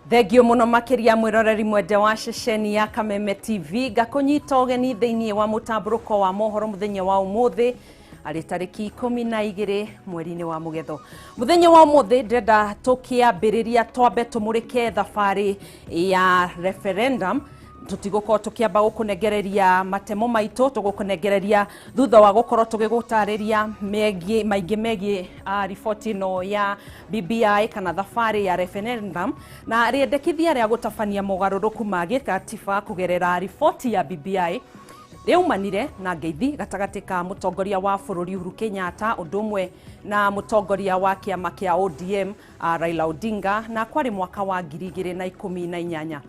Thengio muno makiria mwiroreri mwende wa ceceni ya Kameme TV, ngakũnyita ũgeni thĩinĩ wa mũtambũrũko wa mohoro mũthenya wa ũmũthĩ arĩ tarĩki 12 mweri-inĩ wa Mũgetho. Mũthenya wa ũmũthĩ ndĩrenda tũkĩambĩrĩria twambe tũmũrĩke thabarĩ ya referendum. Tũtigũkorwo tũkĩamba gũkũnengereria matemo maitũ, tũgũkũnengereria thutha wa gũkorwo tũgĩgũtarĩria megiĩ maingĩ megiĩ riboti ĩno ya BBI kana thabarĩ ya referendum na rĩendekithia rĩa gũtabania mogarũrũku ma gĩkatiba kũgerera riboti ya BBI rĩaumanire na ngeithi gatagatĩ ka mũtongoria wa bũrũri Uhuru Kenyatta ũndũ ũmwe na mũtongoria wa kĩama kĩa ODM Raila Odinga, na kwarĩ mwaka wa 2018.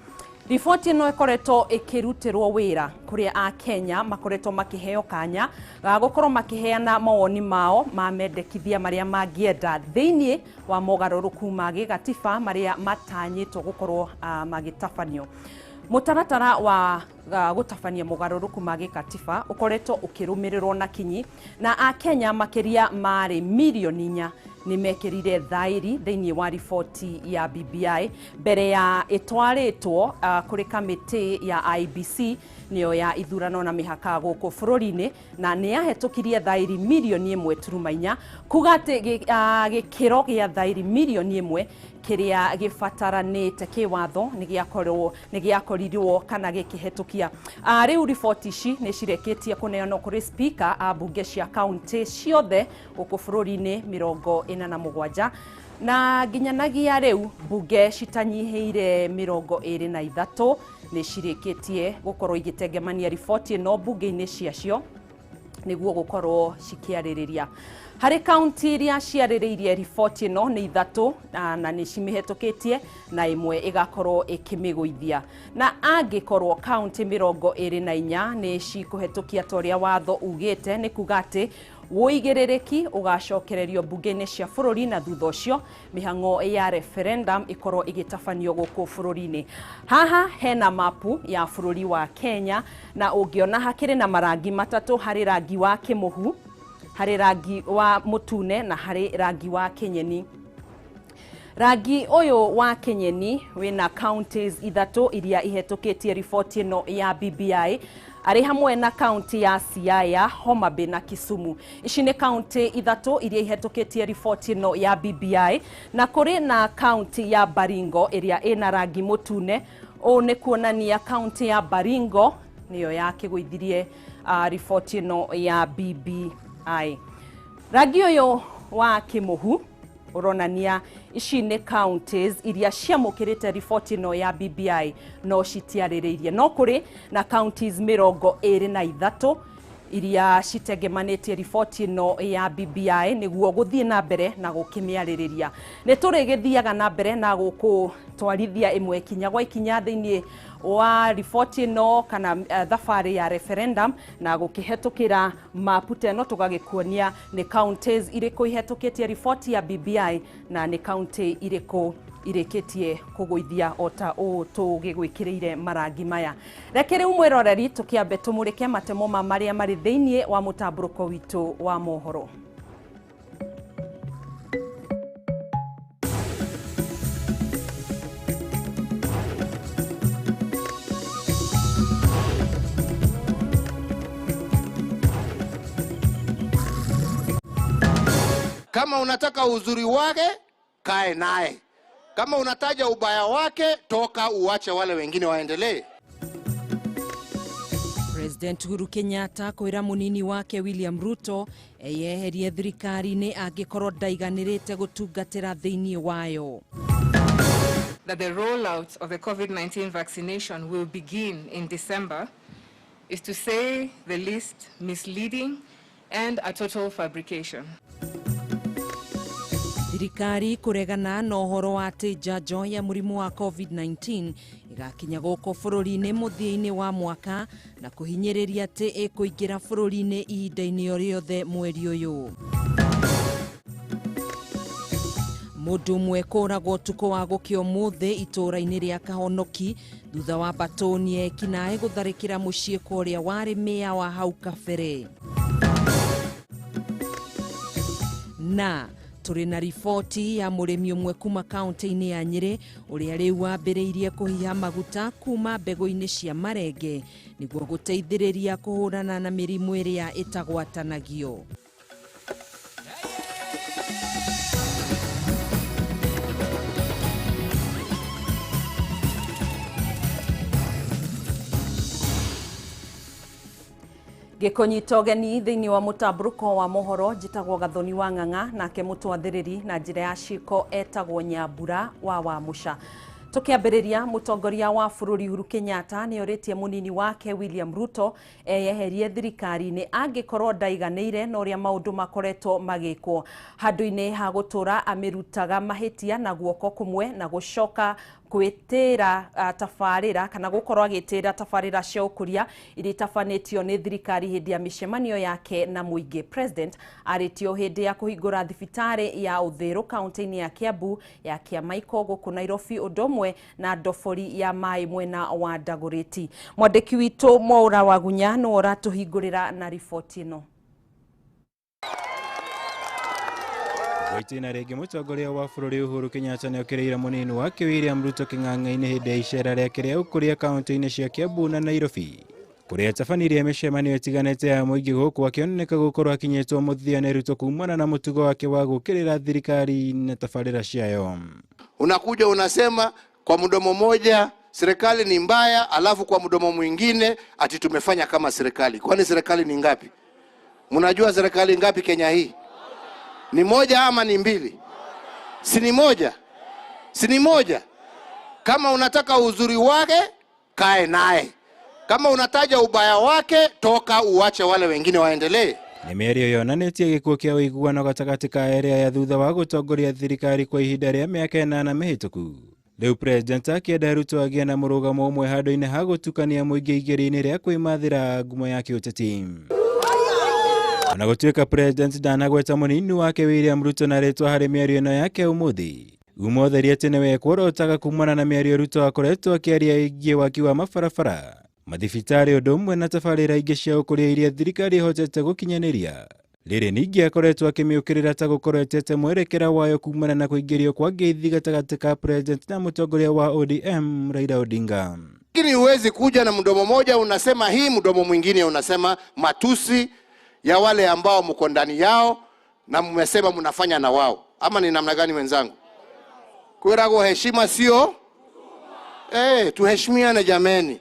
Riboti ĩno ĩkoretwo ĩkĩrutĩrwo wĩra kũrĩa a Kenya makoretwo makĩheo kanya ga gũkorwo makĩheana mawoni mao ma mendekithia marĩa mangĩenda thĩinĩ wa mogarũrũku ma gĩgatiba marĩa matanyĩtwo gũkorwo magĩtabanio. Mũtaratara wa gũtabania mogarũrũku ma gĩkatiba ũkoretwo ũkĩrũmĩrĩrwo na kinyi, na akenya makĩria marĩ mirioni 4 nĩ mekĩrire thaĩri thĩinĩ wa riboti ya BBI mbere ya ĩtwarĩtwo kũrĩ kamĩtĩ ya IEBC nĩyo ya ithurano na mĩhaka gũkũ bũrũri-inĩ, na nĩ yahetũkirie thaĩri mirioni 1.4, kuga atĩ gĩkĩro gĩa thaĩri mirioni 1 kĩrĩa gĩbataranĩte kĩwatho nĩ gĩakorirwo kana gĩkĩhetũkia. Rĩu riboti ici nĩ cirekĩtie kũneanwo kũrĩ speaker a mbunge cia kaunti ciothe gũkũ bũrũri-inĩ 47, na nginyanagia rĩu mbunge citanyihĩire 23 nĩ cirĩkĩtie gũkorwo igĩtengemania riboti ĩno mbunge-inĩ ciacio nĩguo gũkorwo cikĩarĩrĩria. Harĩ kaunti iria ciarĩrĩirie riboti ĩno nĩ 3, na nĩ cimĩhetũkĩtie na ĩmwe ĩgakorwo ĩkĩmĩgũithia, na angĩkorwo kaunti 24 nĩ cikũhetũkia ta ũrĩa watho ugĩte, nĩ kuga atĩ ũigĩrĩrĩki ũgacokererio mbunge-inĩ cia bũrũri, na thutha ũcio mĩhang'o ya referendum ĩkorwo ĩgĩtabanio gũkũ bũrũri-inĩ. Haha hena mapu ya bũrũri wa Kenya, na ũngĩona hakĩrĩ na marangi matatũ, harĩ rangi wa kĩmũhu, harĩ rangi wa mũtune na harĩ rangi wa kĩnyeni. Rangi ũyũ wa kĩnyeni wĩna counties 3 iria ihetũkĩtie riboti ĩno ya BBI, arĩ hamwe na kaunti ya Siaya, Homa Bay na Kisumu. Ici nĩ kaunti 3 iria ihetũkĩtie riboti ĩno ya BBI, na kũrĩ na kaunti ya Baringo ĩrĩa ĩna rangi mũtune. Ũũ nĩ kuonania kaunti ya Baringo nĩyo yakĩgũithirie riboti ĩno ya BBI. Rangi ũyũ wa kĩmũhu ũronania ici nĩ counties iria ciamũkĩrĩte riboti ĩno ya BBI no citiarĩrĩirie, no kũrĩ na counties 23 iria citengemanĩtie riboti ĩno ya BBI nĩguo gũthiĩ na mbere na gũkĩmĩarĩrĩria. Nĩ tũrĩgĩthiaga na mbere na gũkũtwarithia ĩmwe ikinya gwa ikinya thĩinĩ wa riboti ĩno kana thabarĩ ya referendum, na gũkĩhetũkĩra mapu ta ĩno tũgagĩkuonia nĩ counties irĩkũ ihetũkĩtie riboti ya BBI na nĩ kaunti irĩkũ irĩkĩtie kũgũithia o ta ũũ tũgĩgwĩkĩrĩire marangi maya. Reke rĩu mwĩroreri tũkĩambe tũmũrĩke matemo ma marĩa marĩ thĩinĩ wa mũtambũrũko witũ wa mohoro. Kama unataka uzuri wake, kae naye. Kama unataja ubaya wake, toka uache wale wengine waendelee. President Uhuru Kenyatta kwĩra mũnini wake William Ruto eyeherie thirikari-inĩ angĩkorwo ndaiganĩrĩte gũtungatĩra thĩinĩ wayo. That the rollout of the COVID-19 vaccination will begin in December is, to say the least, misleading and a total fabrication. Thirikari kũregana na ũhoro wa atĩ njanjo ya mũrimũ wa COVID-19 ĩgakinya gũkũ bũrũri-inĩ mũthia-inĩ wa mwaka na kũhinyĩrĩria atĩ ĩkũingĩra bũrũri-inĩ ihinda-inĩ o rĩothe mweri ũyũ. Mũndũ ũmwe kũragwo ũtukũ wa gũkĩa ũmũthĩ itũũra-inĩ rĩa Kahonoki thutha wa mbatũni ekinaĩ gũtharĩkĩra mũciĩ kwa ũrĩa warĩ meya wa hau kabere. Na Tũrĩ na riboti ya mũrĩmi ũmwe kuma kaunti-inĩ ya Nyĩrĩ ũrĩa rĩu wambĩrĩirie kũhiha maguta kuma mbegũ-inĩ cia marenge nĩguo gũteithĩrĩria kũhũrana na mĩrimũ ĩrĩa ĩtagwatanagio. Gĩkũnyita ũgeni thĩinĩ wa mũtambũrũko wa mohoro njĩtagwo Gathoni wa Ng'ang'a nake mũtwathĩrĩri na njĩra ya ciĩko etagwo Nyambura wa Wamũca. Tũkĩambĩrĩria, mũtongoria wa bũrũri Uhuru Kenyatta nĩ orĩtie mũnini wake William Ruto eyeherie thirikari-inĩ angĩkorwo ndaiganĩire na ũrĩa maũndũ makoretwo magĩkwo handũ-inĩ ha gũtũra amĩrutaga mahĩtia na guoko kũmwe na gũcoka gwĩtĩra tabarĩra kana gũkorwo agĩtĩra tabarĩra cia ũkũria iria itabanĩtio nĩ thirikari hĩndĩ ya mĩcemanio yake na mũingĩ. President arĩtio hĩndĩ ya kũhingũra thibitarĩ ya Ũthĩrũ kaunti-inĩ ya Kiambu ya Kĩamaiko gũkũ Nairobi ũndũ ũmwe na ndobori ya maĩ mwena wa Dagoretti. Mwandĩki witũ Mwaũra Wagunya nĩwe ũratũhingũrĩra na riboti ĩno. Gwaitĩna rĩngĩ mũtongoria wa bũrũri Uhuru Kenyatta nĩokĩrĩire mũnini wake William Ruto kĩng'ang'a-inĩ hĩndĩ ya icera rĩake rĩa ũkũria kaunti-inĩ cia Kiambu na Nairobi kũrĩa atabanirie mĩcemanio ĩtiganĩte ya mũingĩ gũkũ akĩoneka gũkorwo akinyĩtwo mũthia nĩ Ruto kumana na mũtugo wake wa gũũkĩrĩra thirikari na tabarĩra ciayo. Unakuja unasema kwa mdomo moja serikali ni mbaya, alafu kwa mdomo mwingine ati tumefanya kama serikali. Kwani serikali ni ngapi? Mnajua serikali ngapi Kenya hii? Ni moja ama ni mbili? Si ni moja? Si ni moja? Kama unataka uzuri wake kae naye, kama unataja ubaya wake toka uache wale wengine waendelee. Nĩ mĩario yonanĩtie gĩkuũ kĩa ũiguano gatagatĩ ka erĩ aya thutha wa gũtongoria thirikari kwa ihinda rĩa mĩaka 8 mĩhĩtũku. Rĩu President akĩenda Ruto agĩe na mũrũgamo ũmwe handũ-inĩ ha gũtukania mũingĩ igerio-inĩ rĩa kwĩmathĩra ngumo ya kĩũteti. Ona gũtuĩka President ndanagweta mũnini wake William Ruto na rĩtwa harĩ mĩario ĩno yake ũmũthĩ, umo ũtheri atĩ nĩwe kuorotaga kumana na mĩario Ruto akoretwo akĩaria ĩgiĩ waki wa mabarabara, mathibitarĩ ũndũ ũmwe na tabarĩra ingĩ cia ũkũria iria thirikari ĩhotete gũkinyanĩria. Rĩrĩ ningĩ akoretwo akĩmĩũkĩrĩra ta gũkorwo ĩtete mwerekera wayo kumana na kũingĩrio kwa ngeithi gatagatĩ ka President na mũtongoria wa ODM Raila Odinga. Lakini huwezi kuja na mdomo moja unasema hii, mdomo mwingine unasema matusi ya wale ambao mko ndani yao na mmesema mnafanya na wao, ama ni namna gani wenzangu? Kwirago heshima sio tuheshimiane jameni,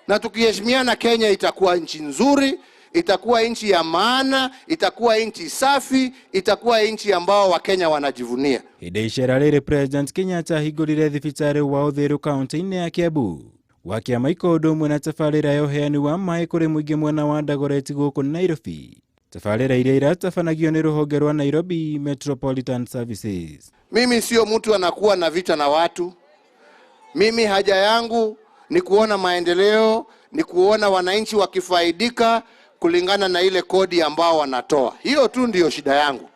na tukiheshimiana Kenya itakuwa nchi nzuri, itakuwa nchi ya maana, itakuwa nchi safi, itakuwa nchi ambao Wakenya wanajivunia. Hĩndĩ icera rĩrĩ President Kenyatta ahingũrire thibitarĩ wa Ũthĩrũ kaunti-inĩ ya Kiambu wa Kĩamaiko ũndũ ũmwe na tabarĩra ya ũheani wa maĩ kũrĩ mũingĩ mwena wa Dagoretti gũkũ Nairobi, tabarĩra iria iratabanagio nĩ rũhonge rwa Nairobi Metropolitan Services. Mimi sio mtu anakuwa na vita na watu. Mimi haja yangu ni kuona maendeleo, ni kuona wananchi wakifaidika kulingana na ile kodi ambao wanatoa. Hiyo tu ndiyo shida yangu.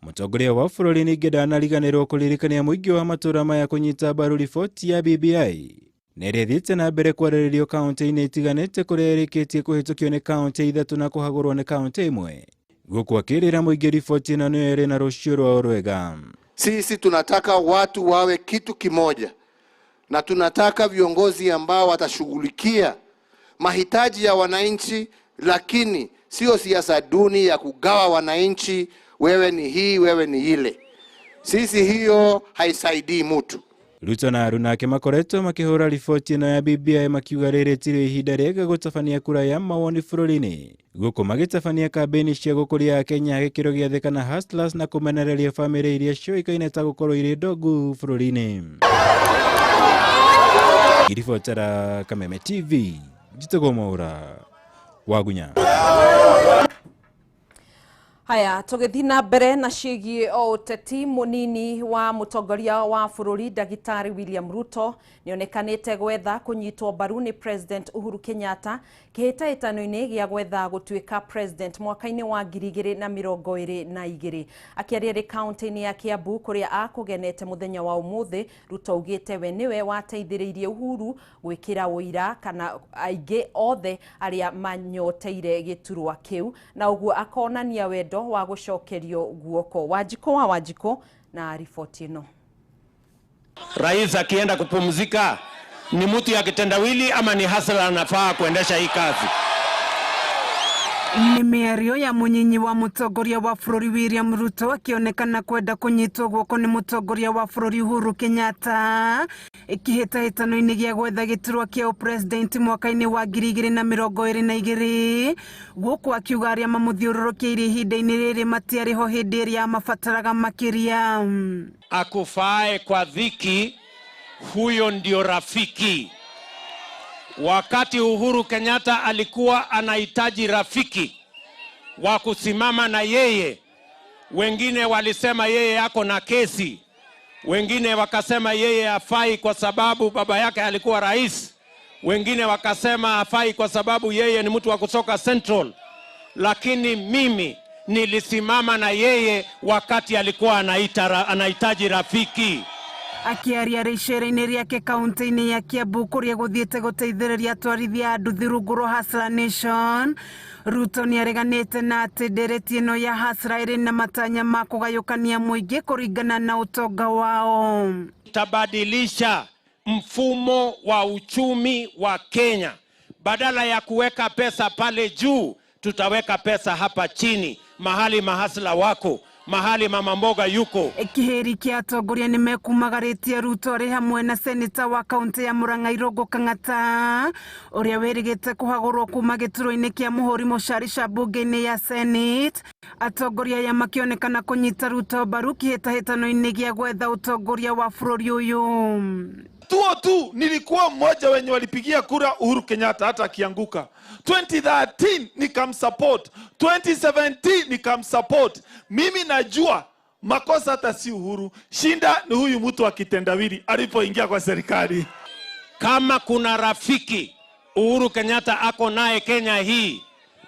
Mũtongoria wa bũrũri ningĩ ndanariganĩrwo kũririkania mũingĩ wa matũũra maya kũnyita mbaru riboti ya BBI na ĩrĩa ĩthiĩte na mbere kwarĩrĩrio kaunti-inĩ itiganĩte kũrĩa ĩrĩkĩtie kũhĩtũkio nĩ kaunti 3 na kũhagũrwo nĩ kaunti 1 gũkũ akĩrĩra mũingĩ riboti ĩno nĩyo ĩrĩ na rũciũ rwao rwega. Sisi tunataka watu wawe kitu kimoja, na tunataka viongozi ambao watashughulikia mahitaji ya wananchi, lakini sio siasa duni ya kugawa wananchi, wewe ni hii, wewe ni ile. Sisi hiyo haisaidii mtu. Ruto na aruna ake makoretwo makĩhũra riboti ĩno ya BBI makiuga rĩrĩ tirĩ ihinda rĩega gũtabania kura ya mawoni bũrũri-inĩ gũkũ magĩtabania kambĩini cia gũkũria Akenya a gĩkĩro gĩa thĩ kana hustlers na kũmenereria bamĩrĩ iria ciũĩkaine ta gũkorwo irĩ ndongu bũrũri-inĩ. Ngĩribotera Kameme TV, njĩtagwo Mwaũra Wagunya. Haya, tũgĩthiĩ na mbere na ciĩgiĩ o ũteti, mũnini wa mũtongoria wa bũrũri Ndagĩtarĩ William Ruto nĩonekanĩte gwetha kũnyitwo mbaru nĩ President Uhuru Kenyatta kĩhĩtahĩtano-inĩ gĩa gwetha gũtuĩka president mwaka-inĩ wa 2022. Akĩaria rĩ kaunti-inĩ ya Kiambu kũrĩa akũgenete mũthenya wa ũmũthĩ, Ruto augĩte we nĩwe wateithĩrĩirie Uhuru gwĩkĩra ũira kana aingĩ othe arĩa manyoteire gĩturwa kĩu, na ũguo akonania wendo wendo wa gũcokerio guoko. Wanjikũ wa Wanjikũ na riboti ĩno. Rais akienda kupumzika ni mtu ya kitendawili ama ni hasla anafaa kuendesha hii kazi? Nĩ mĩario ya mũnyinyi wa mũtongoria wa bũrũri William Ruto akĩonekana kwenda kũnyitwo guoko nĩ mũtongoria wa bũrũri Uhuru Kenyatta kĩhĩtahĩtano-inĩ gĩa gwetha gĩturwa kĩa ũpresident mwaka-inĩ wa 2022 gũkũ akiuga arĩa mamũthiũrũrũkĩirie ihinda-inĩ rĩrĩ matiarĩ ho hĩndĩ ĩrĩa amabataraga makĩria. Akufae kwa dhiki, huyo ndio rafiki. Wakati Uhuru Kenyatta alikuwa anahitaji rafiki wa kusimama na yeye, wengine walisema yeye ako na kesi, wengine wakasema yeye hafai kwa sababu baba yake alikuwa rais, wengine wakasema hafai kwa sababu yeye ni mtu wa kutoka Central, lakini mimi nilisimama na yeye wakati alikuwa anahitaji rafiki. Akiaria rĩcera-inĩ rĩake kaunti-inĩ ya Kiambu kũrĩa gũthiĩte gũteithĩrĩria atwarithia a nduthi rungu rwa Hustler Nation, Ruto nĩareganĩte na atĩ ndereti ĩno ya Hustler ĩrĩ na matanya ma kũgayũkania mũingĩ kũringana na ũtonga wao. Tabadilisha mfumo wa uchumi wa Kenya. Badala ya kuweka pesa pale juu, tutaweka pesa hapa chini, mahali mahasla wako, mahali mama mboga yuko. Kĩhĩri kĩa atongoria nĩ mekumagarĩtie Ruto arĩ hamwe na seneta wa kaunti ya Murang'a Irũngũ Kang'ata ũrĩa wĩrĩgĩte kũhagũrwo kuma gĩturwa-inĩ kĩa mũhũri mũcarica mbunge-inĩ ya Senate. Atongoria aya makĩonekana kũnyita Ruto mbaru kĩhĩtahĩtano-inĩ gĩa gwetha ũtongoria wa bũrũri ũyũ. Tuo tu nilikuwa mmoja wenye walipigia kura Uhuru Kenyatta hata akianguka. 2013 nikamsupport, 2017 nikamsupport. Mimi najua makosa hata si Uhuru, shinda ni huyu mtu wa kitendawili alipoingia kwa serikali. Kama kuna rafiki Uhuru Kenyatta ako naye Kenya hii,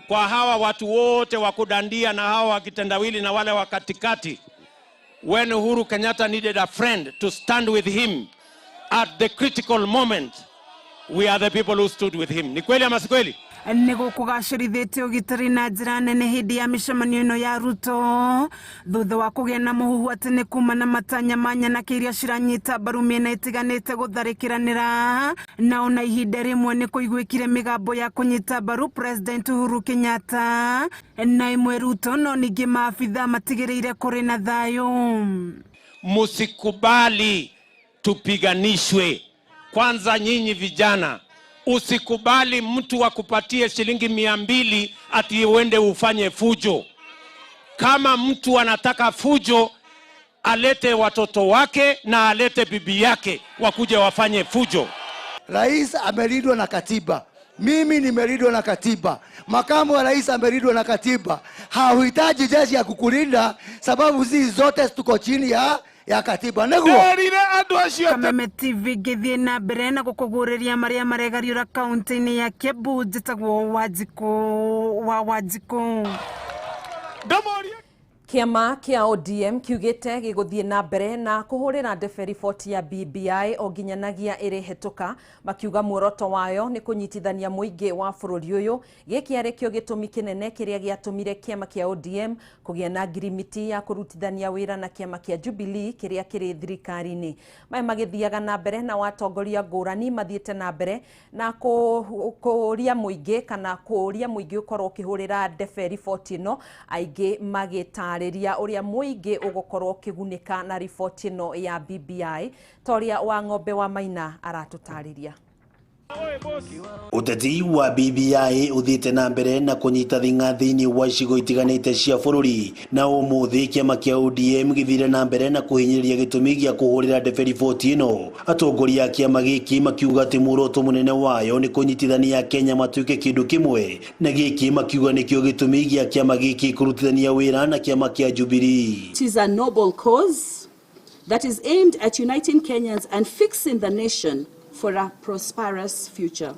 kwa hawa watu wote wa kudandia na hawa wa kitendawili na wale wa katikati, when Uhuru Kenyatta needed a friend to stand with him at the critical moment, we are the people who stood with him. Ni kweli ama si kweli? Nĩ gũkũgacĩrithĩtie ũgitĩri na njĩra nene hĩndĩ ya mĩcemanio ĩno ya Ruto thutha wa kũgĩa na mũhuhu atĩ nĩ kuma na matanya ma nyanake iria ciranyita mbaru mĩena ĩtiganĩte gũtharĩkĩranĩra na ona ihinda rĩmwe nĩ kũiguĩkire mĩgambo ya kũnyita mbaru President Uhuru Kenyatta na ĩmwe Ruto, no ningĩ maabitha matigĩrĩire kũrĩ na thayũ. Musikubali tupiganishwe. Kwanza nyinyi vijana, usikubali mtu akupatie shilingi 200 ati uende ufanye fujo. Kama mtu anataka fujo, alete watoto wake na alete bibi yake wakuje wafanye fujo. Rais amelindwa na katiba, mimi nimelindwa na katiba, makamu wa rais amelindwa na katiba. Hauhitaji jeshi ya kukulinda sababu sisi zote tuko chini ya katiba. Nĩguo Kameme TV ngĩthiĩ na mbere na gũkũguũrĩria marĩa maregariũra kaunti-inĩ ya Kiambu. Njĩtagwo Wanjikũ wa Wanjikũ. Kĩama kĩa ODM kiugĩte gĩgũthiĩ na mbere na kũhũrĩra ndebe riboti ya BBI o nginyanagia ĩrĩhetũka, makiuga muoroto wayo nĩ kũnyitithania mũingĩ wa bũrũri ũyũ. Gĩkĩ arĩ kĩo gĩtũmi kĩnene kĩrĩa gĩatũmire kĩama kĩa ODM kũgĩa na ngirimiti ya kũrutithania wĩra na kĩama kĩa Jubilee kĩrĩa kĩrĩ thirikari-inĩ. Maya magĩthiaga na mbere na watongoria ngũrani mathiĩte na mbere na kũũria mũingĩ kana kũũria mũingĩ ũkorwo ũkĩhũrĩra ndebe riboti ĩno, aingĩ magĩtarĩria ũrĩa mũingĩ ũgũkorwo ũkĩgunĩka na riboti ĩno ya BBI ta ũrĩa wa ng'ombe wa Maina aratũtarĩria. Ũteti wa BBI ũthiĩte na mbere na kũnyita thing'a thĩinĩ wa icigo itiganĩte cia bũrũri, na ũmũthĩ kĩama kĩa ODM gĩthire na mbere na kũhinyĩrĩria gĩtũmi gĩa kũhũrĩra ndebe riboti ĩno. Atongoria a kĩama gĩkĩ makiuga atĩ muoroto mũnene wayo nĩ kũnyitithania Kenya matuĩke kĩndũ kĩmwe, na gĩkĩ makiuga nĩkĩo gĩtũmi gĩa kĩama gĩkĩ kũrutithania wĩra na kĩama kĩa Jubilee. It is a noble cause that is aimed at uniting Kenyans and fixing the nation for a prosperous future.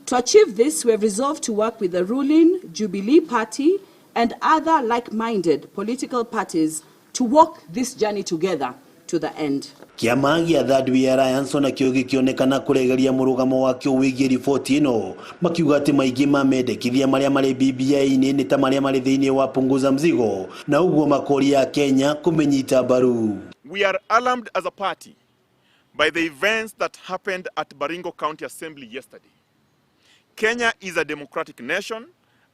To achieve this, we have resolved to work with the ruling Jubilee Party and other like-minded political parties to walk this journey together to the end. Kĩama gĩa Third Way Alliance onakĩo gĩkĩonekana kũregeria mũrũgamo wakĩo wĩgiĩ riboti ĩno, makiuga atĩ maingĩ ma mendekithia marĩa marĩ BBI-inĩ nĩ ta marĩa marĩ thĩinĩ wa Punguza Mzigo, na ũguo makoria Kenya kũmĩnyita mbaru. We are alarmed as a party by the events that happened at Baringo County Assembly yesterday. Kenya is a democratic nation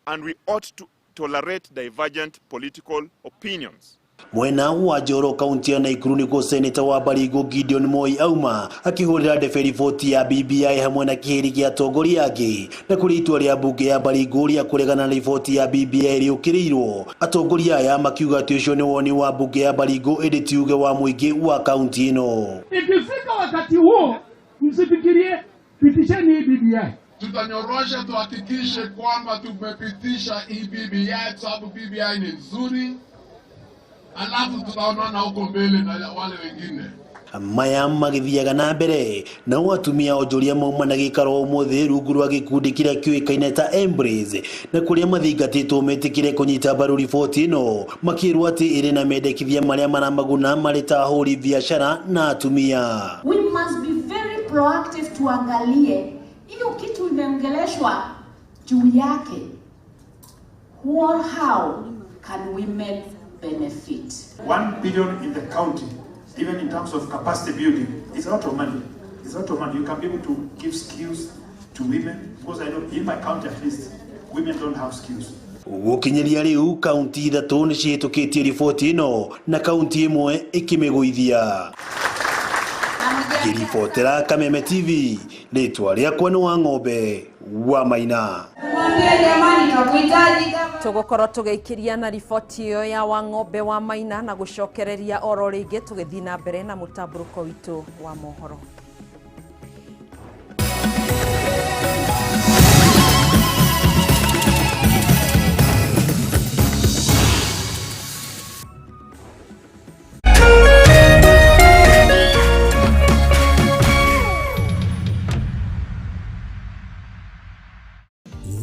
and we ought to tolerate divergent political opinions. Mwena wa Njoro kaunti ya Nakuru nĩkuo seneta wa Baringo Gideon Moi auma akĩhũrĩra ndebe riboti ya BBI hamwe na kĩhĩri gĩa atongoria angĩ, na kũrĩ itua rĩa mbunge ya Baringo rĩa kũregana na riboti ya BBI rĩũkĩrĩirwo. Atongoria aya makiuga atĩ ũcio nĩ woni wa mbunge ya Baringo ĩndĩ ti uge wa mũingĩ wa kaunti ĩno. Ikifika wakati huo msifikirie pitisheni hii BBI. Tutanyorosha tuhakikishe kwamba tumepitisha hii BBI sababu BBI ni nzuri. Alafu tutaonana huko mbele na wale wengine. Maya magĩthiaga na mbere nao atumia onjoria mauma na gĩikaro ũmũthĩ rungu rwa gĩkundi kĩrĩa kĩũĩkaine ta Embrace, na kũrĩa mathingatĩtwo metĩkĩre kũnyita mbaru riboti ĩno makĩrwo atĩ ĩrĩ na mendekithia marĩa maramaguna marĩ ta ahũri biacara na atumia. We must be very proactive, tuangalie hiyo kitu imeongeleshwa juu yake. How can women benefit? 1 billion in the county, even in terms of capacity building, is a lot of money. It's a lot of money. You can be able to give skills to women, because I know in my county at least, women don't have skills. Gũkinyĩria rĩu kaunti ithatũ nĩcihĩtũkĩtie riboti ĩno na kaunti ĩmwe ĩkĩmĩgũithia. Ngĩribotera Kameme TV, rĩtwa rĩakwa nĩ Wang'ombe wa Maina. Tũgũkorwo tũgĩikĩria na riboti ĩyo ya Wang'ombe wa Maina na gũcokereria oro rĩngĩ tũgĩthiĩ na mbere na mũtambũrũko witũ wa mohoro.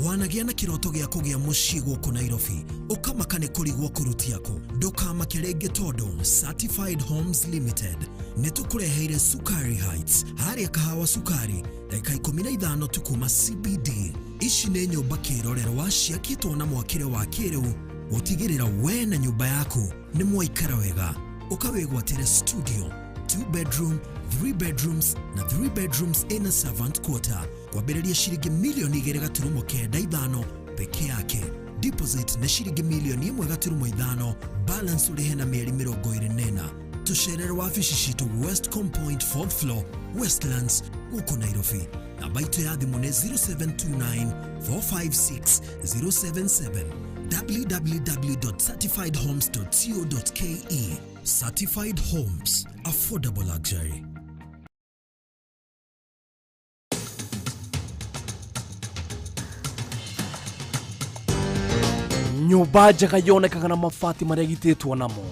Wanagĩa na kĩroto gĩa kũgĩa mũciĩ gũkũ Nairobi, ũkamaka nĩ kũrigwo kũrutia kũ. Ndũkamake rĩngĩ tondũ Certified Homes Limited nĩ tũkũreheire Sukari Heights harĩa Kahawa Sukari, ndagĩka 15 tu kuma CBD. Ici nĩ nyũmba kĩrorerwa ciakĩtwo na mwakĩre wa kĩrĩu gũtigĩrĩra we na nyũmba yaku nĩ mwaikara wega. Ũkawĩgwatĩre studio, 2 bedroom, 3 bedrooms na 3 bedrooms in a servant quarter kwambĩrĩria ciringi milioni 2.95 peke yake. Deposit nĩ ciringi milioni 1.5, balance ũrĩhe na mĩeri 24. Tũcerere wabici citũ Westcom Point 4th floor, Westlands, gũkũ Nairobi. Namba itũ ya thimũ nĩ 0729 456 077. www.certifiedhomes.co.ke. Certified Homes, affordable luxury. Nyũmba njega yonekaga na mabati marĩa gitĩtwo namo.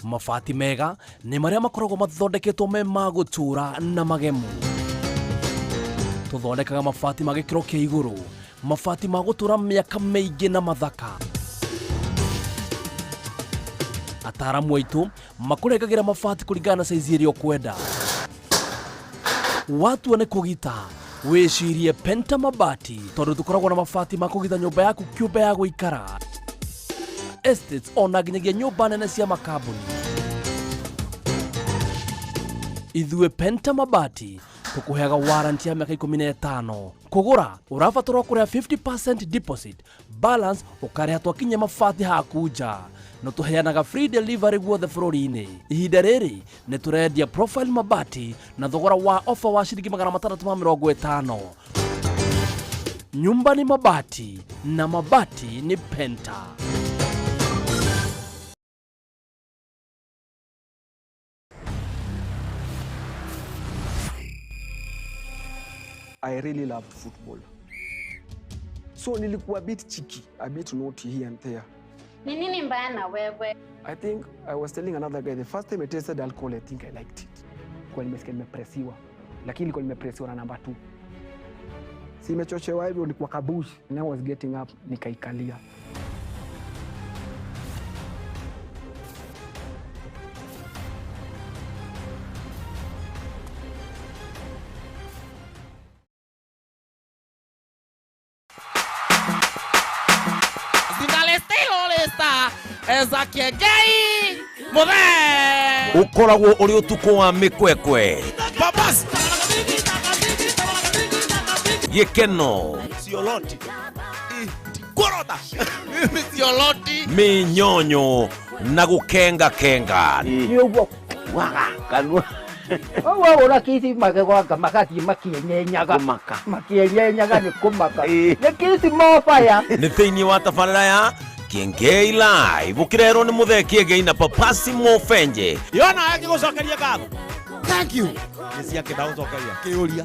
Mabati mega nĩ marĩa makoragwo mathondeketwo me ma gũtũra na magemu. Tũthondekaga mabati ma gĩkĩro kĩa igũrũ, mabati ma gũtũra mĩaka mĩingĩ na mathaka. Ataaramu aitũ makũrengagĩra mabati kũringana na saizi ĩrĩa ũkwenda. Watua nĩ kũgita, wĩcirie Penta Mabati tondũ tũkoragwo na mabati ma kũgita nyũmba yaku kĩũmbe ya gũikara, estates ona nginyagia nyũmba nene cia makambuni. Ithuĩ Penta Mabati tũkũheaga warranty ya mĩaka 15. Kũgũra ũrabatarwo kũrĩha 50% deposit, balance ũkarĩha twakinya mabati haku nja. No tũheanaga free delivery guothe bũrũri-inĩ. Ihinda rĩrĩ nĩ tũrendia Profile Mabati na thogora wa ofa wa ciringi 650. Nyumba ni mabati na mabati ni Penta. I really loved football. So nilikuwa a bit cheeky, a bit naughty here and there. Ni nini mbaya na wewe? I think I was telling another guy, the first time I tasted alcohol, I think I liked it. Kwa nimesikia nimepresiwa, lakini nilikuwa nimepresiwa na namba 2. Si nimechochewa hivyo nilikuwa kabush, and I was getting up, nikaikalia. Eza Kiengei Muthee. Ukoragwo uri utuku wa mikwekwe. Babas. Gikeno. Sioloti. Korota. Mimi sioloti. Minyonyo na gukenga kenga. Ni uguo waga kanua. Wagũra kisi magegwanga magathiĩ makienyenyaga makienyenyaga nĩ kũmaka nĩ kisi mobaya. Nĩ thĩinĩ wa tabarĩra ya Kiengei Live ũkĩrerwo nĩ Muthee Kiengei na Papasi Mofenje. Yona akĩgũcokeria ngatho. Thank you. Nĩ ciake ndagũcokeria kĩũria.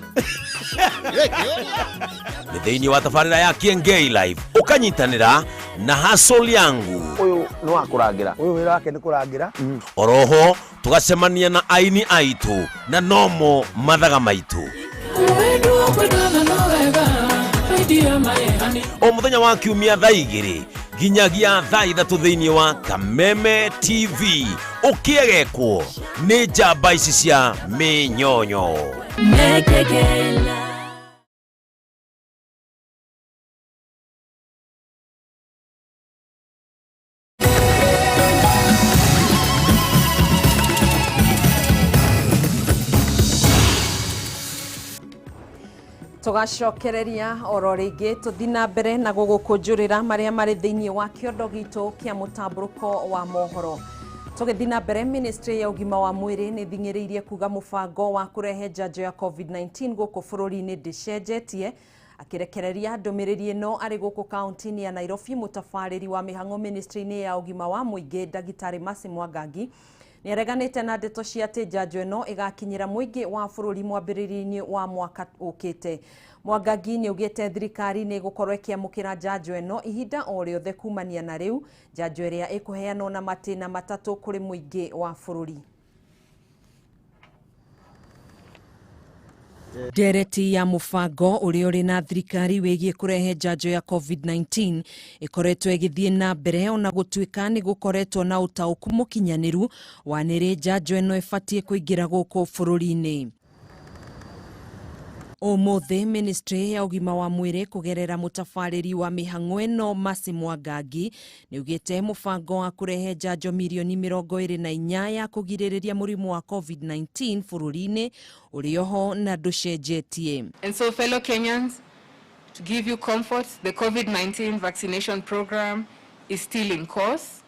Nĩ thĩinĩ wa tabarĩra ya Kiengei Live ũkanyitanĩra na Hustle yangu. Ũyũ nĩ wa kũrangĩra. Ũyũ wĩra wake nĩ kũrangĩra. Oroho tugacemania na aini aitu na nomo mathaga maitu. O muthenya wa kiumia thaa 2 nginyagia thaa 3 thĩinĩ wa Kameme TV ũkĩegekwo nĩ njamba ici cia mĩnyonyo. Tugacokereria oro rĩngĩ tũthi na mbere na gũgũkũnjũrĩra marĩa marĩ thĩinĩ wa kĩondo gitũ kĩa mũtambũrũko wa mohoro. Tũgĩthiĩ na mbere, ministry ya ũgima wa mwĩrĩ nĩ thing'ĩrĩirie kuga mũbango wa kũrehe njanjo ya COVID-19 gũkũ bũrũri-inĩ ndĩcenjetie. Akĩrekereria ndũmĩrĩri ĩno arĩ gũkũ kaunti-inĩ ya Nairobi, mũtabarĩri wa mĩhang'o ministry-inĩ ya ũgima wa mũingĩ Ndagĩtarĩ Mercy Mwangangi nĩareganĩte na ndeto cia atĩ njanjo ĩno ĩgakinyĩra mũingĩ wa bũrũri mwambĩrĩrio-inĩ wa mwaka ũkĩte. Mwangangi nĩaugĩte thirikari nĩ ĩgũkorwo ĩkĩamũkĩra njanjo ĩno ihinda o rĩothe kumania na rĩu, njanjo ĩrĩa ĩkũheanwo na matĩna matatũ kũrĩ mũingĩ wa bũrũri. Ndereti ya mũbango ũrĩa ũrĩ na thirikari wĩgiĩ kũrehe njanjo ya COVID-19 ĩkoretwo ĩgĩthiĩ na mbere ona gũtuĩka nĩ gũkoretwo na ũtaũku mũkinyanĩru wa nĩrĩ njanjo ĩno ĩbatiĩ kũingĩra gũkũ bũrũri-inĩ. Ũmũthĩ ministry ya ũgima wa mwĩrĩ kũgerera mũtabarĩri wa mĩhang'o ĩno Mercy Mwangangi nĩaugĩte mũbango wa kũrehe njanjo mirioni 24 ya kũgirĩrĩria mũrimũ wa COVID-19 bũrũri-inĩ ũrĩ oho na ndũcenjetie. And so, fellow Kenyans, to give you comfort, the COVID-19 vaccination program is still in course.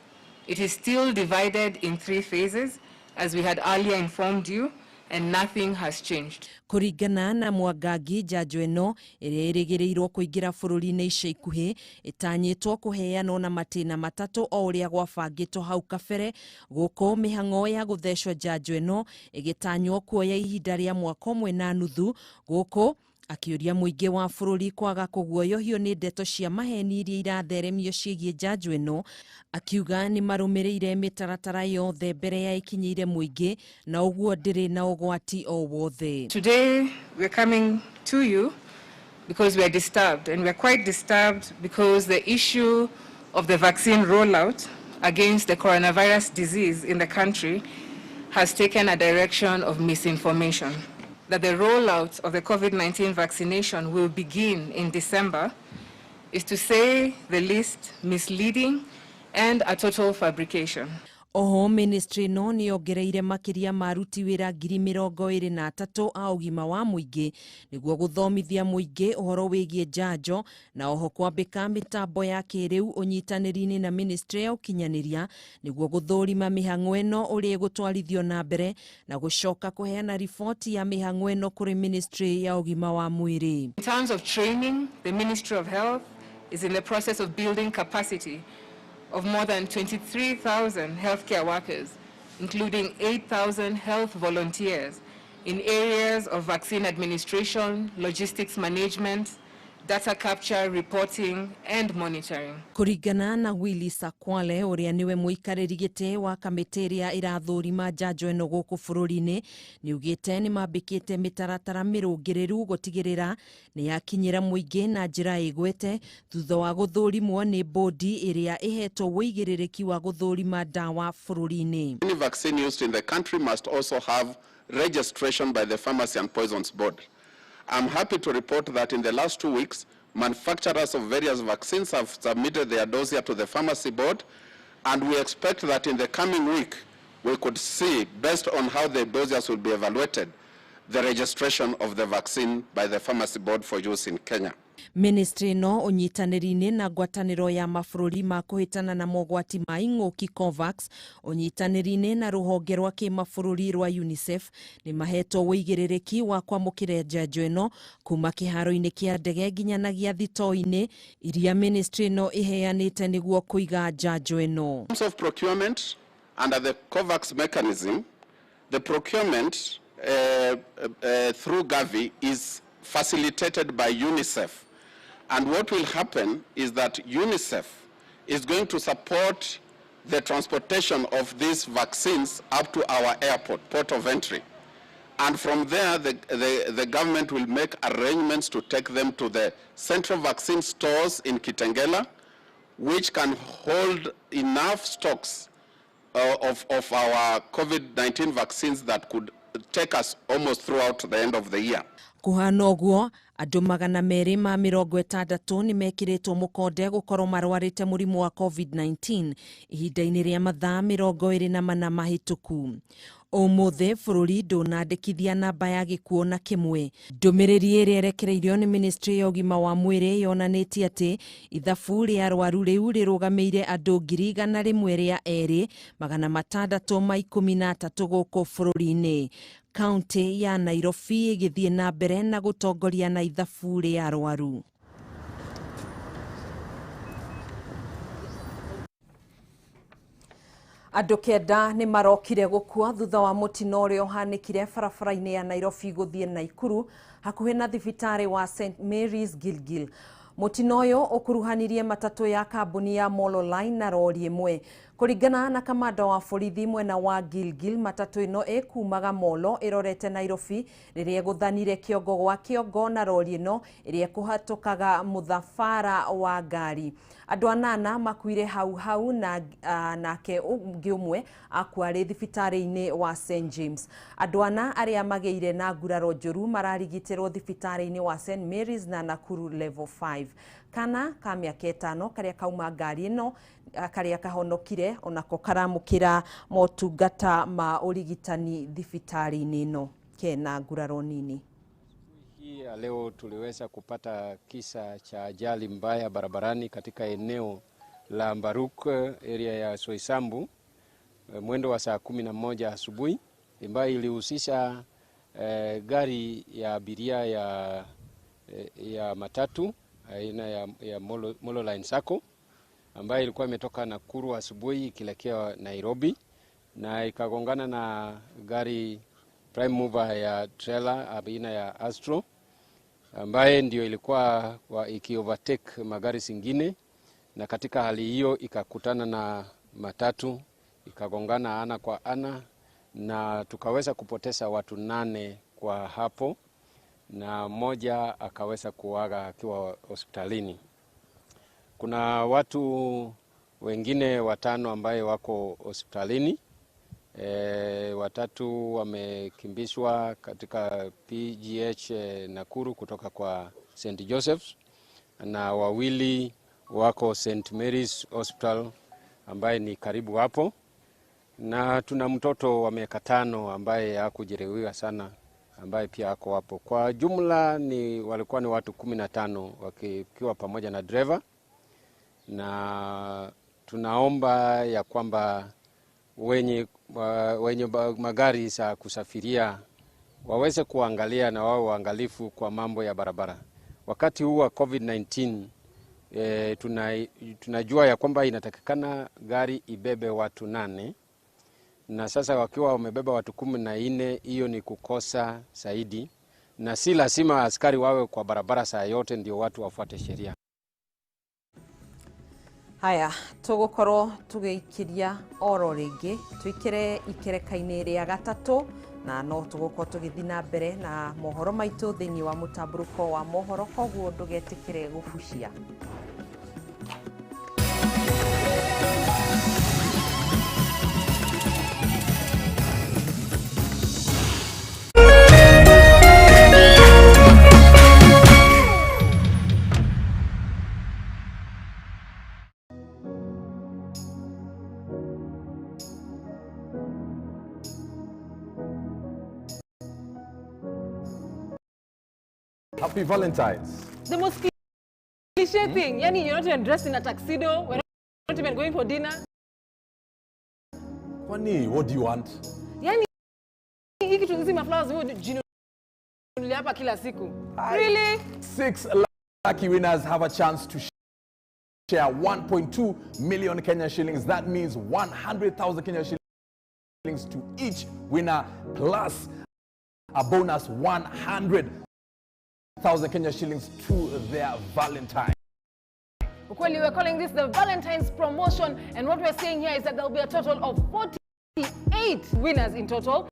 It is still divided in 3 phases, as we had earlier informed you, and nothing has changed. Kũringana na Mwangangi, njanjo ĩno ĩrĩa ĩrĩgĩrĩirwo kũingĩra bũrũri-inĩ ica ikuhĩ ĩtanyĩtwo kũheanwo na matĩna matatũ o ũrĩa gwabangĩtwo hau kabere, gũkũ mĩhang'o ya gũthecwo njanjo ĩno ĩgĩtanywo kuoya ihinda rĩa mwaka ũmwe na nuthu, gũkũ akĩũria mũingĩ wa bũrũri kwaga kũguoyohio nĩ ndeto cia maheni iria iratheremio ciĩgiĩ njanjo ĩno, akiuga nĩ marũmĩrĩire mĩtaratara yothe mbere ya ĩkinyĩire mũingĩ na ũguo ndĩrĩ na ũgwati o wothe. Today we're coming to you because we are disturbed, and we are quite disturbed because the issue of the vaccine rollout against the coronavirus disease in the country has taken a direction of misinformation. That the rollout of the COVID-19 vaccination will begin in December is, to say the least, misleading and a total fabrication. Oho ministry no nĩ yongereire makĩria ma aruti wĩra 23,000 a ũgima wa mũingĩ nĩguo gũthomithia mũingĩ ũhoro wĩgiĩ njanjo na oho kwambĩka mĩtambo ya kĩrĩu ũnyitanĩri-inĩ na ministry ya ũkinyanĩria nĩguo gũthũrima mĩhang'o ĩno ũrĩa ĩgũtwarithio na mbere na gũcoka kũheana riboti ya mĩhang'o ĩno kũrĩ ministry ya ũgima wa mwĩrĩ. In terms of training, the Ministry of Health is in the process of building capacity of more than 23,000 healthcare workers, including 8,000 health volunteers in areas of vaccine administration, logistics management, data capture, reporting, and monitoring. Kũringana na Willy Sakwale ũrĩa nĩwe mũikarĩri gĩtĩ wa kamĩtĩ ĩrĩa ĩrathũrima njanjo ĩno gũkũ bũrũri-inĩ nĩugĩte nĩmambĩkĩte mĩtaratara mĩrũngĩrĩru gũtigĩrĩra nĩyakinyĩra mũingĩ na njĩra ĩgwete thutha wa gũthũrimwo nĩ bodi ĩrĩa ĩhetwo ũigĩrĩrĩki wa gũthũrima ndawa bũrũri-inĩ. Any vaccine used in the country must also have registration by the Pharmacy and Poisons Board. I'm happy to report that in the last 2 weeks, manufacturers of various vaccines have submitted their dossier to the Pharmacy Board, And we expect that in the coming week, we could see, based on how the dossiers will be evaluated, the registration of the vaccine by the Pharmacy Board for use in Kenya. Ministry ĩno ũnyitanĩri-inĩ na ngwatanĩro ya mabũrũri ma kũhĩtana na mogwati ma ing'ũki COVAX ũnyitanĩri-inĩ na rũhonge rwa kĩmabũrũri rwa UNICEF nĩ mahetwo ũigĩrĩrĩki wa kwamũkĩra njanjo ĩno kuma kĩharo-inĩ kĩa ndege nginyanagia thitoo-inĩ iria ministry ĩno ĩheanĩte nĩguo kũiga njanjo ĩno. In terms of procurement, under the COVAX mechanism, the procurement through Gavi is facilitated by UNICEF. And what will happen is that UNICEF is going to support the transportation of these vaccines up to our airport, port of entry. And from there, the government will make arrangements to take them to the central vaccine stores in Kitengela, which can hold enough stocks of our COVID-19 vaccines that could take us almost throughout the end of the year. Kuhana ũguo andũ 260 nĩ mekĩrĩtwo mũkonde gũkorwo marwarĩte mũrimũ wa COVID-19 ihinda-inĩ rĩa mathaa 24 mahĩtũku. Ũmũthĩ bũrũri ndũnandĩkithia namba ya gĩkuũ na kĩmwe. Ndũmĩrĩri ĩrĩa ĩrekereirio nĩ ministry ya ũgima wa mwĩrĩ yonanĩtie atĩ ithabu rĩa arwaru rĩu rĩrũgamĩire andũ 102,613 gũkũ bũrũri-inĩ. Kaunti ya Nairobi ĩgĩthiĩ na mbere na gũtongoria na ithabu rĩa arwaru. Andũ 9 nĩ marokire gũkua thutha wa mũtino ũrĩa ũhanĩkire barabara-inĩ ya Nairobi gũthiĩ Naikuru hakuhĩ na thibitarĩ wa St Mary's Gilgil. Mũtino ũyũ ũkuruhanirie matatũ ya kambuni ya Molo Line na rori ĩmwe. Kũringana na kamanda wa borithi mwena wa Gilgil, matatũ ĩno ĩkumaga Molo ĩrorete Nairobi rĩrĩa ĩgũthanire kĩongo gwa kĩongo na rori ĩno ĩrĩa ĩkũhatũkaga mũthabara wa ngari. Andũ 8 makuire hau hau na nake ũngĩ ũmwe akua arĩ thibitarĩ-inĩ wa St James. Andũ 4 arĩa magĩire na nguraro njũru mararigitĩrwo thibitarĩ-inĩ wa St Mary's na Nakuru level 5. Kana ka mĩaka 5 karĩa kauma ngari ĩno karĩa kahonokire onako karamũkĩra motungata ma ũrigitani thibitarĩ-inĩ ĩno kena nguraro nini. Hii ya leo tuliweza kupata kisa cha ajali mbaya barabarani katika eneo la Mbaruk, area ya Soisambu, mwendo wa saa 11 asubuhi, ambayo ilihusisha gari ya abiria ya matatu aina ya Molo Line Sacco, ambayo ilikuwa imetoka Nakuru asubuhi ikielekea Nairobi, na ikagongana na gari prime mover ya trailer aina ya Astro, ambaye ndio ilikuwa iki-overtake magari zingine, na katika hali hiyo ikakutana na matatu, ikagongana ana kwa ana, na tukaweza kupoteza watu 8 kwa hapo, na mmoja akaweza kuaga akiwa hospitalini. Kuna watu wengine 5 ambaye wako hospitalini. 3 wamekimbishwa katika PGH Nakuru kutoka kwa St. Joseph's, na 2 wako St. Mary's Hospital ambaye ni karibu hapo, na tuna mtoto wa miaka 5 ambaye hakujeruhiwa sana ambaye pia ako hapo. Kwa jumla ni walikuwa ni watu 15 wakiwa pamoja na driver, na tunaomba ya kwamba wenye magari za kusafiria waweze kuangalia na wao waangalifu kwa mambo ya barabara. Wakati huu wa COVID-19 tunajua ya kwamba inatakikana gari ibebe watu 8, na sasa wakiwa wamebeba watu 14, hiyo ni kukosa zaidi, na si lazima askari wawe kwa barabara saa yote ndio watu wafuate sheria. Haya, tũgũkorwo tũgĩikĩria oro rĩngĩ tũikĩre ikereka-inĩ rĩa gatatũ, na no tũgũkorwo tũgĩthiĩ na mbere na mohoro maitũ thĩinĩ wa mũtambũrũko wa mohoro, koguo ndũgetĩkĩre gũbucia. Happy Valentine's. The most cliche thing, yani you're not even dressed in a tuxedo, we're not even going for dinner. Kwani, what do you want? Yani hii kitu nzima flowers wewe jinunulia hapa kila siku. Really? 6 lucky winners have a chance to share 1.2 million Kenya shillings. That means 100,000 Kenya shillings to each winner, plus a bonus 100,000 Kenya shillings to their Valentine. Ukweli, we're calling this the Valentine's promotion, and what we're saying here is that there'll be a total of 48 winners in total.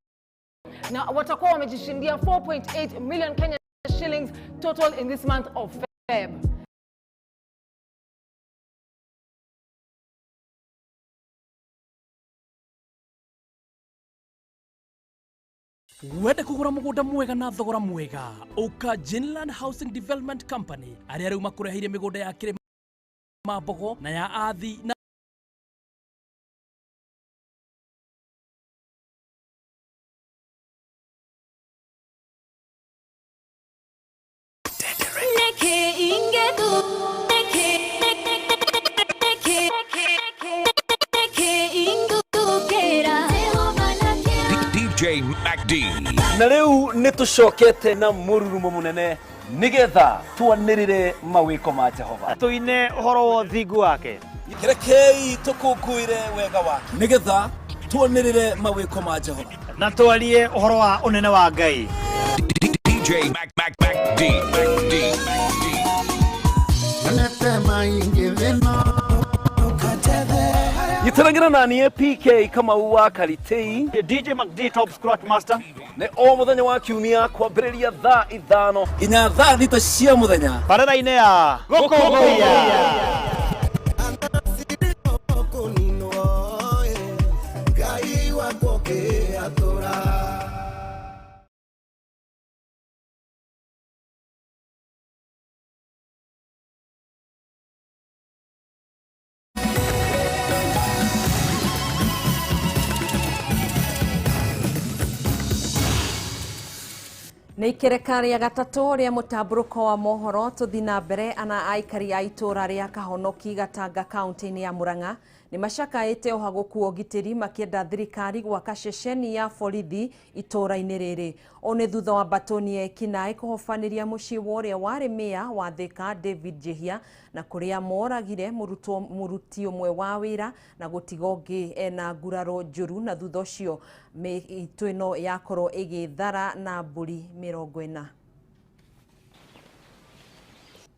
Na watakuwa wamejishindia 4.8 million Kenya shillings total in this month of Feb. Wende kugura mugunda mwega na thogora mwega uka Jinland Housing Development Company aria riu makureheire migunda ya kirima mbogo na ya athi na DJ MacD. Na riu nĩ tũcokete na mũrurumo mũnene nĩgetha twanĩrĩre mawĩko ma Jehova, tũine ũhoro wa ũthingu wake, rekei tũkũngũĩre wega wake nĩgetha twanĩrĩre mawĩko ma Jehova na twarie ũhoro wa ũnene wa Ngai. DJ Mac Mac Mac D Mac D. Gĩtũragĩra na niĩ PK Kamau wa Karitei, DJ MacD Top Scratch Master, nĩ o mũthenya wa kiumia kwambĩrĩria thaa 5 nginya thaa 6 cia mũthenya barabara-inĩ ya Gũkũngũiya. Nĩ ikereka rĩa gatatũ rĩa mũtambũrũko wa mohoro tũthi na mbere ana aikari a itũra rĩa Kahonoki Gatanga kaunti-inĩ ya Murang'a nĩ macakaĩte ũhagũku wa ũgitĩri makĩenda thirikari gwaka ceceni ya borithi itũra-inĩ rĩrĩ. Ũũ nĩ thutha wa mbatoni ya ekinaĩ kũhobanĩria mũciĩ wa ũrĩa warĩ mĩya wa Thika David Njihia na kũrĩa moragire mũruti ũmwe wa wĩra na gũtiga ũngĩ ena nguraro njũru, na thutha ũcio mĩitũ ĩno yakorwo ĩgĩthara na mbũri 40.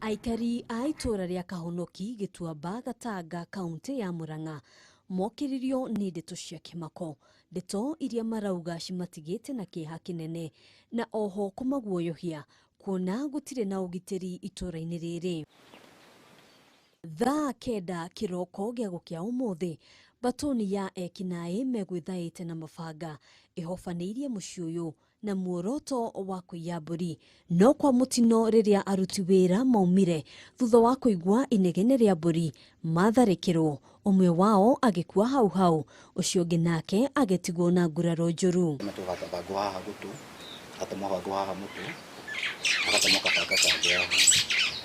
Aikari a itũra rĩa Kahonoki Gĩtuamba Gatanga kaunti ya Murang'a mokĩrĩrio nĩ ndeto cia kĩmako, ndeto iria marauga cimatigĩte na kĩeha kĩnene na oho kũmaguoyohia kuona gũtirĩ na ũgitĩri itũra-inĩ rĩrĩ. Thaa 9 kĩroko gĩa gũkĩa ũmũthĩ, batoni ya ekinaĩ megwĩthaĩte na mabanga ĩhobanĩirie mũciĩ ũyũ na muoroto wa kũiya mbũri, no kwa mũtino rĩrĩa aruti wĩra maumire thutha wa kũigua inegene rĩa mbũri matharĩkĩrwo, ũmwe wao agĩkua hau hau, ũcio ũngĩ nake agĩtigwo na nguraro njũru.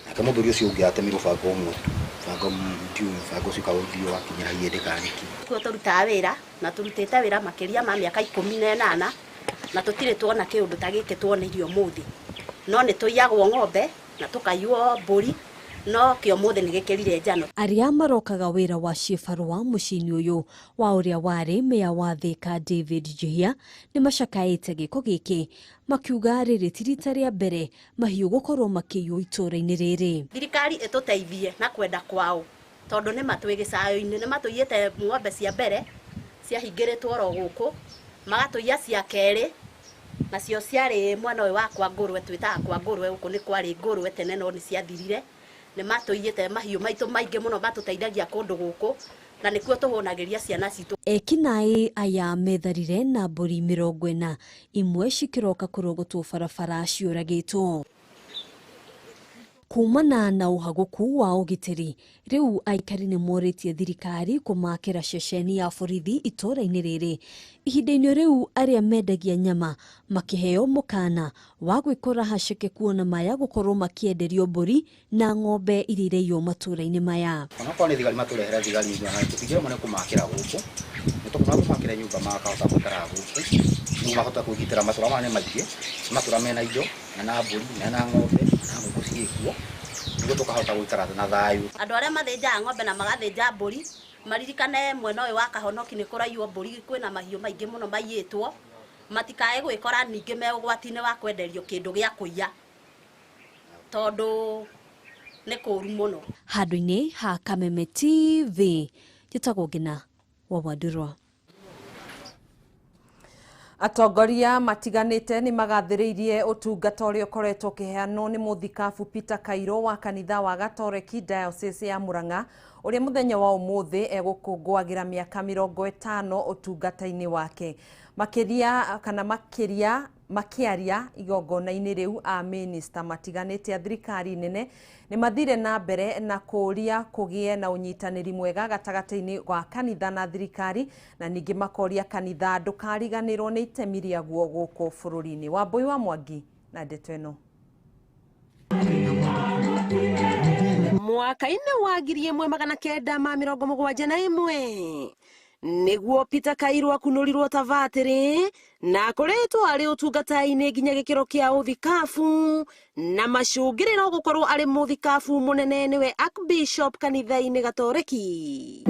Nake mũthuri ũcio ũngĩ atemirwo banga ũmwe tu, banga ndiũĩ banga ũcio kana ũthiũ wakinyĩra ihĩndĩ kana nĩkĩ. Kuo tũrutaga wĩra na tũrutĩte wĩra makĩria ma mĩaka 18 na tũtirĩ tuona kĩũndũ ta gĩkĩ tuoneirio ũmũthĩ, no nĩ tũiyagwo ng'ombe na tũkaiywo mbũri, no kĩo ũmũthĩ nĩ gĩkĩrire njano. Arĩa marokaga wĩra wa ciĩbarũa mũciĩ-inĩ ũyũ wa ũrĩa warĩ meya wa Thika David Njihia nĩ macakaĩte gĩko gĩkĩ, makiuga rĩrĩ ti rita rĩa mbere mahiũ gũkorwo makĩiywo itũra-inĩ rĩrĩ. Thirikari ĩtũteithie na kwenda kwao, tondũ nĩ matwĩ gĩcayo-inĩ, nĩ matũiyĩte ng'ombe cia mbere ciahingĩrĩtwo oro gũkũ, magatũiya cia kerĩ nacio ciarĩ mwena ũyũ wa kwa ngũrwe, twĩtaga kwa ngũrwe, gũkũ nĩ kwarĩ ngũrwe tene no nĩ ciathirire. Nĩ matũiyĩte mahiũ maitũ maingĩ mũno matũteithagia kũndũ gũkũ na nĩkuo tũhũnagĩria ciana citũ. Ekinaĩ aya metharire na mbũri 40, imwe cikĩroka kũrogotwo barabara ciũragĩtwo. Kumana na ũhagũku wa ũgitĩri rĩu aikari nĩ morĩtie thirikari kũmakĩra ceceni ya borithi itũũra-inĩ rĩrĩ. Ihinda-inĩ rĩu arĩa mendagia nyama makĩheo mũkana wa gwĩkora haceke kuona maya gũkorwo makĩenderio mbũri na ng'ombe iria iraiywo matũũra-inĩ maya. Onakorwo nĩ thigari matũrehera thigari tũtingĩremwo nĩ kũmakĩra gũkũ, nĩ tũkũma kũmakĩra nyũmba makahota gũikara gũkũ nĩguo mahota kwĩgitĩra. Matũra maya nĩ maingĩ, nĩ matũra mena indo, mena mbũri, mena ng'ombe na ngũkũ cigĩkuo, nĩguo tũkahota gũikara na thayũ. Andũ arĩa mathĩnjaga ng'ombe na magathĩnja mbũri maririkane mwena ũyũ wa Kahonoki nĩ kũraiywo mbũri, kwĩna mahiũ maingĩ mũno maiyĩtwo, matikae gwĩkora ningĩ me ũgwati-inĩ wa kwenderio kĩndũ gĩa kũiya tondũ nĩ kũũru mũno. Handũ-inĩ ha Kameme TV, njĩtagwo Ngina wa Wandurwa. Atongoria matiganĩte nĩ magathĩrĩirie ũtungata ũrĩa ũkoretwo ũkĩheanwo nĩ mũthikabu Peter Kairũ wa kanitha wa Gatoreki Diocese ya Murang'a ũrĩa mũthenya wa ũmũthĩ egũkũngũagĩra mĩaka 50 ũtungata-inĩ wake. Makĩria makĩaria igongona-inĩ rĩu a minista matiganĩte a thirikari nene nĩ mathire na mbere na kũũria kũgĩe na ũnyitanĩri mwega gatagatĩ-inĩ wa kanitha na thirikari, na ningĩ makoria kanitha ndũkariganĩrwo nĩ itemi rĩaguo gũkũ bũrũri-inĩ. Wambui wa Mwangi na ndeto ĩno. Mwaka-inĩ wa 1971 nĩguo Peter Kairũ akunũrirwo ta vatĩrĩ na akoretwo arĩ ũtungata-inĩ nginya gĩkĩro kĩa ũthikabu na macũngĩrĩro gũkorwo arĩ mũthikabu mũnene nĩwe Archbishop kanitha-inĩ Gatoreki.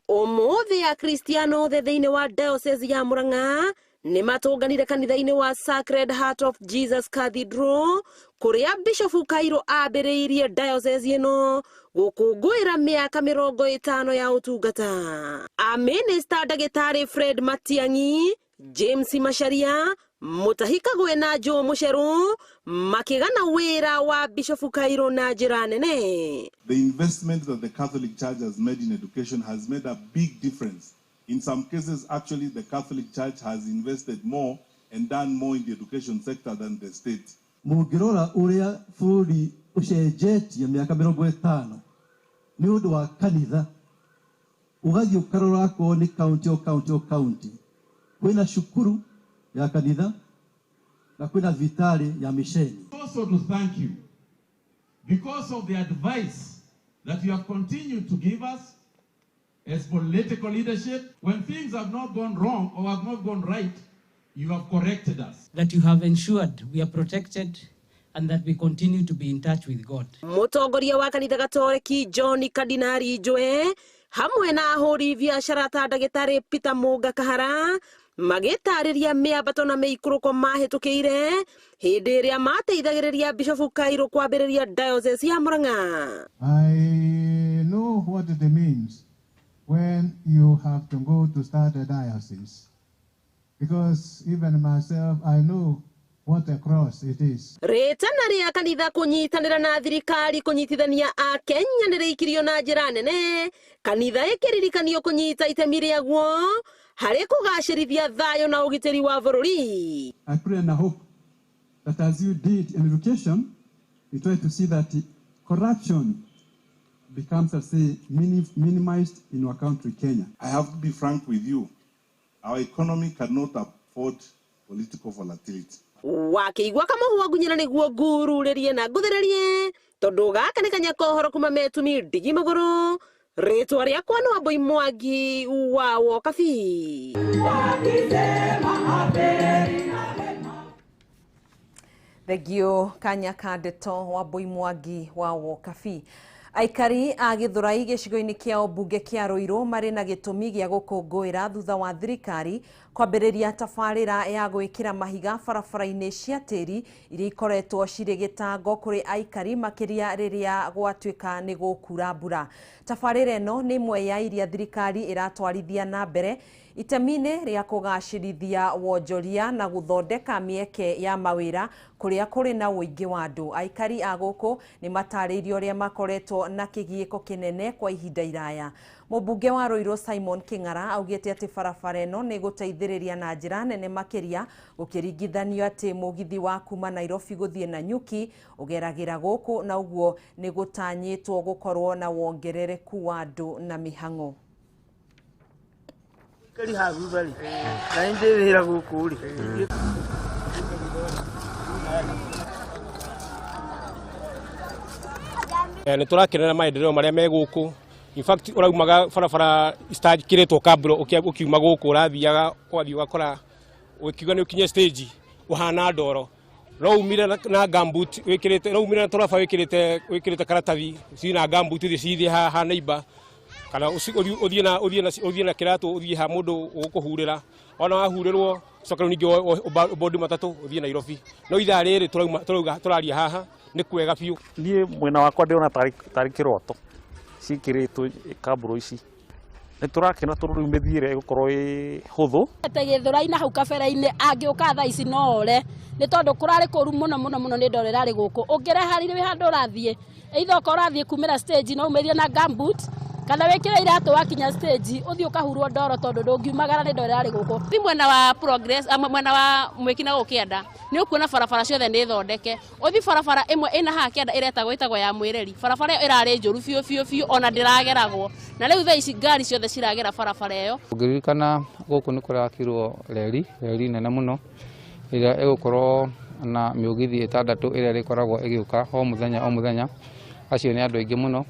Ũmũthĩ Akristiano othe thĩinĩ wa Diocese ya Murang'a nĩ matũnganire kanitha-inĩ wa Sacred Heart of Jesus Cathedral kũrĩa Bishop Kairũ ambĩrĩirie diocese ĩno gũkũngũĩra mĩaka 50 ya ũtungata. Amĩnĩsta ndagĩtarĩ Fred Matiang'i, James Macharia, Mutahi Kagwe na Joe Mucheru makĩgana wĩra wa Bishop Kairũ na njĩra nene. The investment that the Catholic Church has made in education has made a big difference. In some cases, actually, the Catholic Church has invested more and done more in the education sector than the state. Mũngĩrora ũrĩa bũrũri ũcenjetie mĩaka 50 nĩ ũndũ wa kanitha, ũgathiĩ ũkarora akorwo nĩ county o county o county, kwĩna cukuru ya kanitha na kwĩna thibitarĩ ya misheni. Also to thank you because of the advice that you have continued to give us as political leadership. When things have not gone wrong or have not gone right, you have corrected us. That you have ensured we are protected and that we continue to be in touch with God. Mũtongoria wa kanitha Gatoreki John Kadinari Njoe hamwe na ahũri biacara ta ndagĩtarĩ Peter Mũnga Kahara magĩtarĩria mĩambato na mĩikũrũko mahĩtũkĩire hĩndĩ ĩrĩa mateithagĩrĩria Bishop Kairũ kwambĩrĩria Diocese ya Murang'a. I know what it means when you have to go to start a diocese, because even myself, I know what a cross it is. Rĩtana rĩa kanitha kũnyitanĩra na thirikari kũnyitithania Akenya nĩ rĩikirio na njĩra nene, kanitha ĩkĩririkanio kũnyita itemi rĩaguo harĩ kũgacĩrithia thayũ na ũgitĩri wa bũrũri. I pray and I hope that as you did in education, you try to see that corruption becomes, I say, minimized in our country, Kenya. I have to be frank with you. Our economy cannot afford political volatility. Wakĩigua kamũhwa ngunyĩra nĩguo ngururĩrie na ngũthĩrĩrie tondũ gaka nĩ kanya kohoro kuma metumi ndigi magũrũ. Rĩtwa rĩakwa nĩ Wambui Mwangi wa Wokabi. Thengio kanya ka ndeto Wambui Mwangi wa Wokabi. Aikari a Githurai gĩcigo-inĩ kĩa ũmbunge kĩa Ruiru marĩ na gĩtũmi gĩa gũkũngũĩra thutha wa thirikari kwambĩrĩria tabarĩra ya gwĩkĩra mahiga barabara-inĩ cia tĩri iria ikoretwo cirĩ gĩtango kũrĩ aikari makĩria rĩrĩa gwatuĩka nĩ gũkura mbura. Tabarĩra ĩno nĩ ĩmwe ya iria thirikari ĩratwarithia na mbere itemi-inĩ rĩa kũgacĩrithia wonjoria na gũthondeka mĩeke ya mawĩra kũrĩa kũrĩ na ũingĩ wa andũ. Aikari a gũkũ nĩ matarĩirio ũrĩa makoretwo makoretwo na kĩgiĩko kĩnene kwa ihinda iraya. Mũmbunge wa Ruiru Simon King'ara augĩte atĩ barabara ĩno nĩ ĩgũteithĩrĩria na njĩra nene makĩria gũkĩringithanio atĩ mũgithi wa kuma Nairobi gũthiĩ Nanyuki ũgeragĩra gũkũ na ũguo nĩ gũtanyĩtwo gũkorwo na wongerereku wa andũ na mĩhang'o. Kari ha thutha rĩ na nĩ ndĩ wĩra gũkũ rĩ. Nĩ tũrakenera maendeleo marĩa me gũkũ. In fact ũraumaga barabara citangĩkĩrĩtwo kabro ũkiuma gũkũ ũrathiaga ũgathiĩ ũgakora ũkiuga nĩ ũkinye stage ũhana ndoro no umire na gumboot wĩkĩrĩte no umire na tũraba wĩkĩrĩte karatathi cina gumboot ũthiĩ cithiĩ ha neighbor kana ũthiĩ na kĩratũ ũthiĩ ha mũndũ ũgũkũhurĩra ona wahurĩrwo coka rĩu ningĩ bondi matatũ ũthiĩ Nairobi no ithaa rĩrĩ tũraria haha nĩ kwega biũ. Niĩ mwena wakwa ndĩrona tarĩ kĩroto ciĩkĩrĩtwo kambũro ici nĩ tũrakena tondũ rĩu mĩthiĩre ĩgũkorwo ĩ hũthũ. Atĩ Gĩthũrai na hau kabere-inĩ angĩũka thaa ici no ore nĩ tondũ kũrarĩ kũru mũno mũno mũno nĩ ndoro ĩrarĩ gũkũ ũngĩreharire wĩ handũ ũrathiĩ either okorwo ũrathiĩ kumĩra stage no umĩrie na gumboot kana wĩkĩre iratũ wakinya stage ũthiĩ ũkahurwo ndoro tondũ ndũngiumagara nĩ ndoro ĩrarĩ gũkũ. Thi mwena wa progress mwena wa mwĩki na gũkũ kĩanda nĩ ũkuona barabara ciothe nĩ thondeke ũthi barabara ĩmwe ĩna haha kĩanda ĩretagwo ĩtagwo ya mwĩreri barabara ĩyo ĩrarĩ njũru biũ biũ biũ ona ndĩrageragwo na rĩu thaa ici ngari ciothe ciragera barabara ĩyo. Ũngĩririkana gũkũ nĩ kũrakirwo reri nene mũno ĩrĩa ĩgũkorwo na mĩũgithi ĩtandatũ ĩrĩa ĩrĩkoragwo ĩgĩũka o mũthenya o mũthenya. Acio nĩ andũ aingĩ mũno.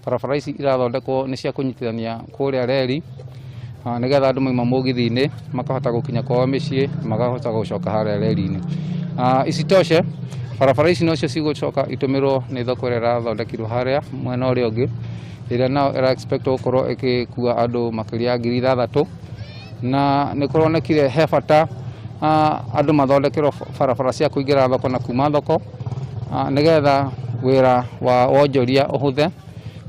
Barabara ici irathondekwo nĩ cia kũnyitithania kũrĩa reri nĩgetha andũ mauma mũgithi-inĩ makahota gũkinya kwao mĩciĩ makahota gũcoka harĩa reri-inĩ. Isitoshe barabara ici nocio cigũcoka itũmĩrwo nĩ thoko ĩrĩa ĩrathondekirwo harĩa mwena ũrĩa ũngĩ ĩrĩa nao ĩra expect gũkorwo ĩgĩkua andũ makĩria ya 6,000 na nĩ kũronekire he bata andũ mathondekerwo barabara cia kũingĩra thoko na kuma thoko nĩgetha wĩra wa wonjoria ũhũthe.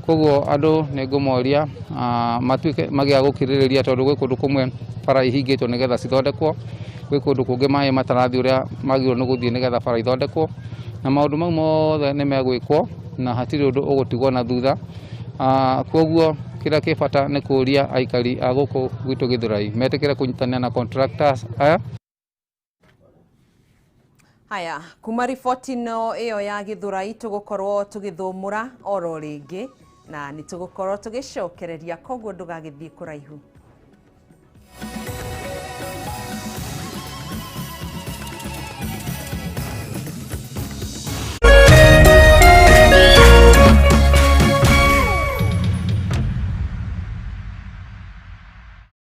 Koguo andũ nĩ ngũmoria matuĩke magĩa gũkirĩrĩria tondũ gwĩ kũndũ kũmwe bara ihingĩtwo nĩgetha cithondekwo, gwĩ kũndũ kũngĩ maĩ matarathiĩ ũrĩa magĩrĩirwo nĩ gũthiĩ nĩgetha bara ithondekwo, na maũndũ mau mothe nĩ megwĩkwo na hatirĩ ũndũ ũgũtigwo na thutha. Koguo kĩrĩa kĩ bata nĩ kũria aikari a gũkũ gwitũ Gĩthũrai metĩkĩre kũnyitanĩra na contractors aya. Haya, kuma riboti no ĩyo ya Gĩthũrai tũgũkorwo tũgĩthũmũra oro rĩngĩ na nĩ tũgũkorwo tũgĩcokereria koguo ndũgagĩthiĩ kũraihu.